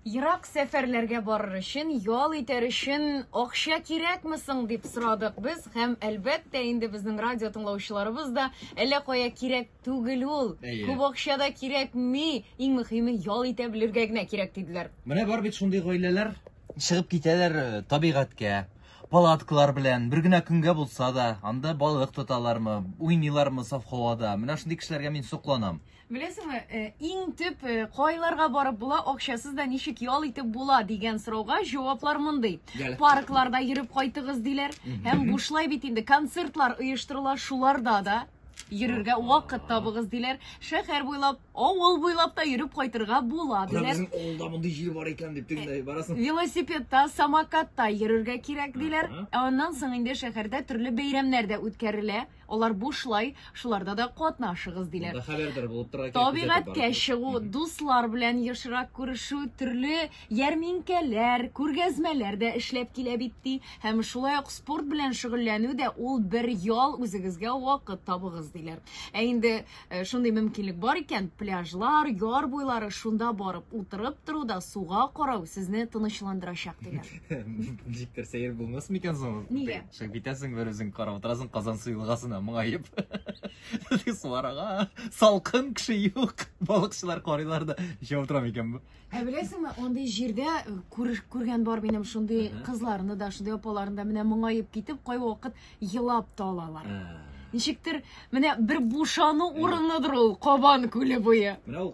Ерак сәфәрләргә барыр өчен, ял итәр өчен акча кирәкме соң дип сорадык без һәм әлбәттә инде безнең радио тыңлаучыларыбыз да әллә кая кирәк түгел ул. Күп акча да кирәкми, иң мөһиме ял итә белергә генә кирәк диделәр. Менә бар бит шундый гаиләләр чыгып китәләр э, табигатькә, палаткалар белән, бер генә көнгә булса да, анда балык тоталармы, уйныйлармы саф һавада. Менә шундый кешеләргә мин сокланам. Беләсеңме, э, иң төп э, кайларга барып була, акчасыз да ничек ял итеп була дигән сорауга җаваплар мондый. Паркларда йөреп кайтыгыз диләр. Һәм бушлай бит инде концертлар оештырыла, шуларда да йөрергә вакыт табыгыз диләр. Шәһәр буйлап, авыл буйлап та йөреп кайтырга була диләр. Безнең авылда мондый җир бар икән дип тегендә барасың. Велосипедта, самокатта йөрергә кирәк диләр. Ә аннан соң инде шәһәрдә төрле бәйрәмнәр дә үткәрелә. Алар бушлай, шуларда да катнашыгыз, диләр. Монда хәбәрдар булып торырга кирәк. Табигатькә чыгу, дуслар белән ешрак күрешү, төрле ярминкәләр, күргәзмәләр дә эшләп килә бит ди. Һәм шулай ук спорт белән шөгыльләнү дә ул бер ял, үзегезгә вакыт табыгыз, диләр. Ә инде Э, шундый мөмкинлек бар икән, пляжлар, яр буйлары, шунда барып утырып тору да, суга карау сезне тынычландырачак диләр. Ничектер сәер булмас микән соң? Нигә? Чыгып китәсең бер үзең карап утырасың Казан су елгасына моңаеп. Сулар ага, салкын кеше юк. Балыкчылар карыйлар да, ничә утыра микән бу? Ә беләсеңме, андый җирдә э, күргән бар минем шундый кызларны да, шундый апаларны да менә моңаеп китеп, кайвакыт елап та алалар. Ничектер, менә бер бушану урыныдыр ул Кабан күле буе. Менә ул